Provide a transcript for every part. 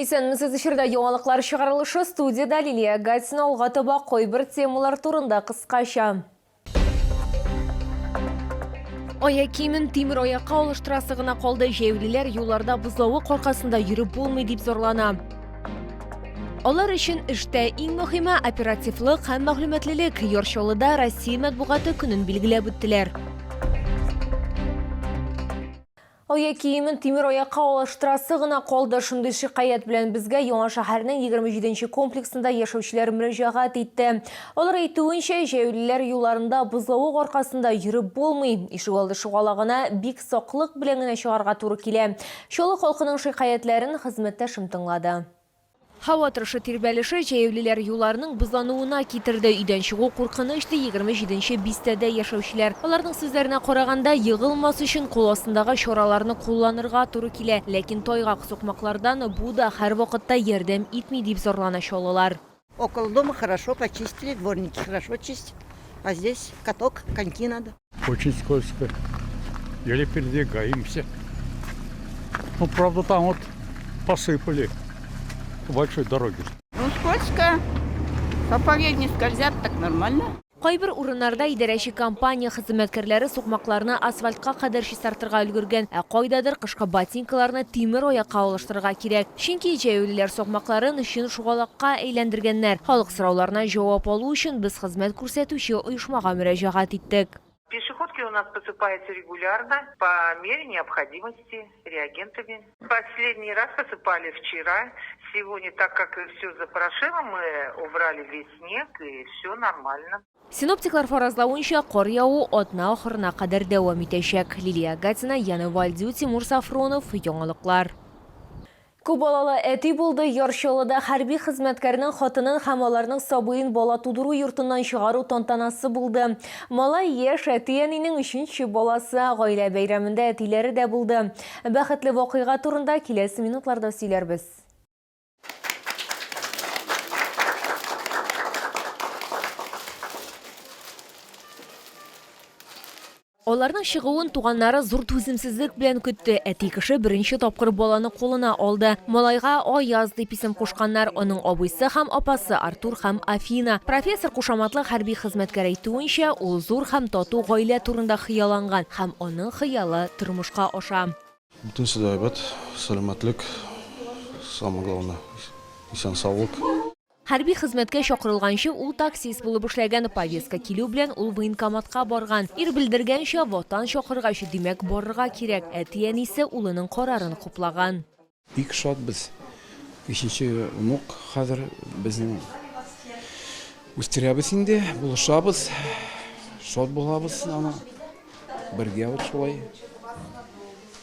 Исәнмесез, эфирда яңалыклар чыгарылышы, студиядә Лилия Гатина. Алга таба кайбер темалар турында кыскача. Аяк киемен тимер аякка алыштырасы гына калды. Җәяүлеләр юлларда бозлавык аркасында йөреп булмый дип зарлана. Алар өчен эштә иң мөһиме оперативлык һәм мәгълүматлылык. Яр Чаллыда Россия матбугаты көнен билгеләп үттеләр. Аяк киемен тимер аякка алыштырасы гына калды. Шундый шикаять белән безгә Яңа шәһәрнең 27 нче комплексында яшәүчеләр мөрәҗәгать итте. Алар әйтүенчә, җәяүлеләр юлларында бозлавык аркасында йөреп булмый. Ишегалды шугалагына бик саклык белән генә чыгарга туры килә. Чаллы халкының шикаятьләрен хезмәттәшем тыңлады. Һава торышы тирбәлеше җәяүлеләр юлларының бозлануына китерде. Өйдән чыгу куркыныч, ди 27 нче бистәдә яшәүчеләр. Аларның сүзләренә караганда, егылмас өчен кул астындагы чараларны кулланырга туры килә. Ләкин тайгак сукмаклардан бу да һәрвакытта ярдәм итми, дип зарлана чаллылар. Около дома хорошо почистили, дворники хорошо чистят, а здесь каток, коньки надо. Очень скользко. Еле передвигаемся. Ну, правда, там вот посыпали по большой дороге. Ну, скользко. Сапоги не скользят, так нормально. Кайбер урыннарда идарәче компания хезмәткәрләре сукмакларны асфальтка кадәр чистартырга өлгергән, ә кайдадыр кышкы ботинкаларны тимер аякка алыштырырга кирәк. Чөнки җәяүлеләр сукмакларын чын шугалакка әйләндергәннәр. Халык сорауларына җавап алу өчен без хезмәт күрсәтүче оешмага мөрәҗәгать иттек. Пешеходки у нас посыпаются регулярно, по мере необходимости, реагентами. Последний раз посыпали вчера. Сегодня, так как все запорошило, мы убрали весь снег, и все нормально. Синоптиклар фаразлавынча, кар яву атна ахырына кадәр дәвам итәчәк. Лилия Гатина, Яна Вальдю, Тимур Сафронов, Яңалыклар. Күп балалы әти булды. Яр Чаллыда хәрби хезмәткәрнең хатынын һәм аларның сабыен бала тудыру йортыннан чыгару тантанасы булды. Малай яшь әти-әнинең өченче баласы. Гаилә бәйрәмендә әтиләре дә булды. Бәхетле вакыйга турында киләсе минутларда сөйләрбез. Аларның чыгуын туганнары зур түземсезлек белән көтте. Әти кеше беренче тапкыр баланы кулына алды. Малайга Аяз дип исем кушканнар. Аның абыйсы һәм апасы Артур һәм Афина. Профессор кушаматлы хәрби хезмәткәр әйтүенчә, ул зур һәм тату гаилә турында хыялланган һәм аның хыялы тормышка аша. Бөтенесе дә әйбәт, сәламәтлек, самое главное, исән-саулык. Хәрби хезмәткә чакырылганчы ул таксист булып эшләгән. Повестка килү белән ул военкоматка барган. Ир белдергәнчә, Ватан чакыргач, димәк, барырга кирәк. Әти-әнисе улының карарын хуплаган. Бик шатбыз. Өченче онык хәзер безнең. Үстерәбез инде, булышабыз. Шат булабыз аны. Бергә вот шулай.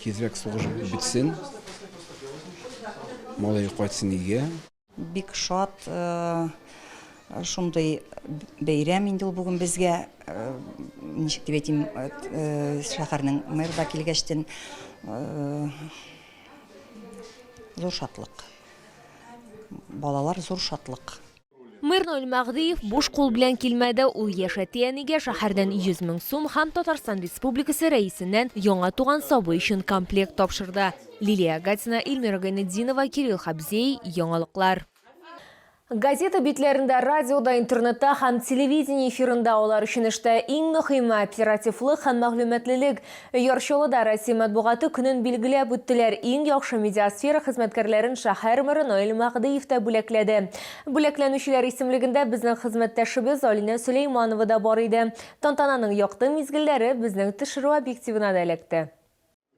Тизрәк сугыш бетсен. Малай кайтсын өйгә. Бик шат, шундый бәйрәм инде ул бүген безгә, ничек дип әйтим, шәһәрнең мэры да килгәчтен, зур шатлык. Балалар зур шатлык. Мэр Наил Мәһдиев буш кул белән килмәде, ул яшь әти-әнигә шәһәрдән 100 мең сум һәм Татарстан Республикасы Рәисеннән яңа туган сабый өчен комплект тапшырды. Лилия Гатина, Эльмира Гайнетдинова, Кирилл Хабзей, Яңалыклар. Газета битләрендә, радиода, интернетта һәм телевидение эфирында алар өчен эштә иң мөһиме, оперативлык һәм мәгълүматлылык. Яр Чаллыда Россия матбугаты көнен билгеләп үттеләр. Иң яхшы медиасфера хезмәткәрләрен шәһәр мэры Наил Мәһдиев тә бүләкләде. Бүләкләнүчеләр исемлегендә безнең хезмәттәшебез Алинә Сөләйманова да бар иде. Тантананың якты мизгелләре безнең төшерү объективына да эләкте.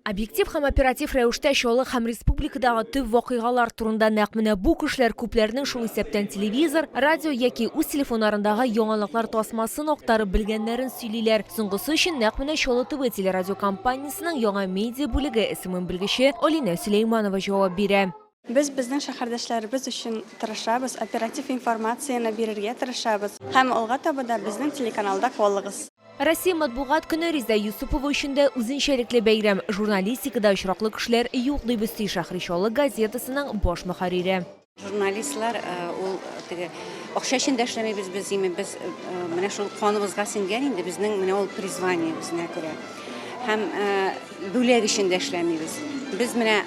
Объектив һәм оператив рәвештә Чаллы һәм республикадагы төп вакыйгалар турында нәкъ менә бу кешеләр күпләрнең, шул исәптән телевизор, радио яки үз телефоннарындагы яңалыклар тасмасын актарып белгәннәрен сөйлиләр. Соңгысы өчен нәкъ менә Чаллы ТВ телерадиокомпаниясенең яңа медиа бүлеге СММ-белгече Алинә Сөләйманова җавап бирә. Без безнең шәһәрдәшләребез өчен тырышабыз, оператив информацияне бирергә тырышабыз һәм алга таба да безнең телеканалда калыгыз. Россия матбугат көне Резеда Юсупова өчен дә үзенчәлекле бәйрәм. Журналистикада очраклы кешеләр юк, дип өсти Шәһри Чаллы газетасының баш мөхәррире. Журналистлар ул теге акча өчен дә эшләмибез без, димим, без менә шул каныбызга сеңгән инде, безнең менә ул призвание үзенә күрә. Һәм бүләк өчен дә эшләмибез. Без менә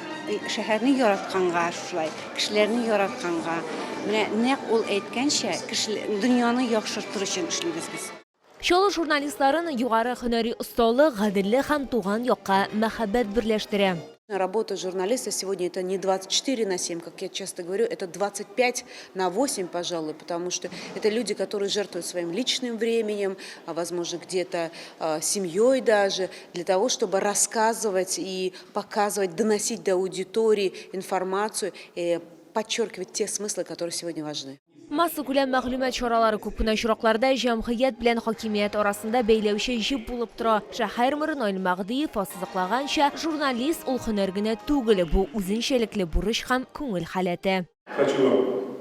шәһәрне яратканга шулай, кешеләрне яратканга. Менә нәкъ ул әйткәнчә, кеше дөньяны яхшыртыр өчен эшлибез без. Чаллы журналистларын югары һөнәри осталык, гаделлек һәм туган якка мәхәббәт берләштерә. Работа журналиста сегодня это не 24 на 7, как я часто говорю, это 25 на 8, пожалуй, потому что это люди, которые жертвуют своим личным временем, а, возможно, где-то семьей даже, для того, чтобы рассказывать и показывать, доносить до аудитории информацию, и подчеркивать те смыслы, которые сегодня важны. Массакүләм мәгълүмат чаралары күп кенә очракларда җәмгыять белән хакимият арасында бәйләүче җеп булып тора. Шәһәр мэры Наил Мәһдиев ассызыклаганча, журналист ул һөнәр генә түгел, бу үзенчәлекле бурыч һәм күңел халәте. Хочу вам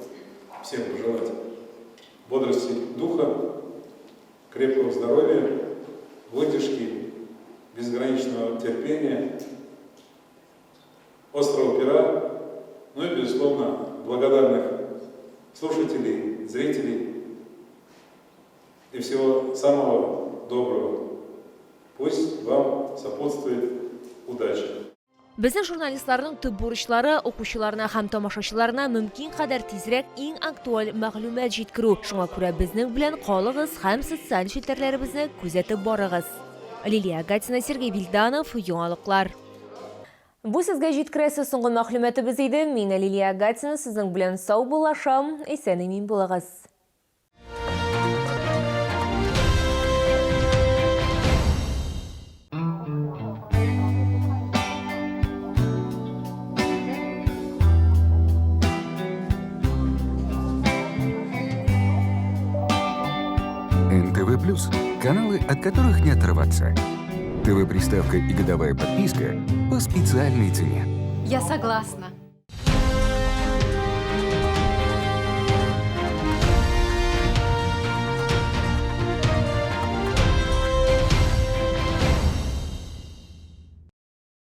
всем пожелать бодрости духа, крепкого здоровья, выдержки, безграничного терпения, острого пера, ну и, безусловно, благодарных слушателей, зрителей и всего самого доброго. Пусть вам сопутствует удача. Безнең журналистларның төп бурычлары укучыларына һәм тамашачыларына мөмкин кадәр тизрәк иң актуаль мәгълүмат җиткерү. Шуңа күрә безнең белән калыгыз һәм социаль челтәрләребезне күзәтеп барыгыз. Лилия Гатина, Сергей Вильданов, Яңалыклар. Бу сезгә җиткерәсе соңгы мәгълүматыбыз иде. Мин Лилия Гатина сезнең белән саубуллашам. Исән-имин булыгыз. НТВ Плюс – каналы, от которых не оторваться. ТВ-приставка и годовая подписка по специальной цене. Я согласна.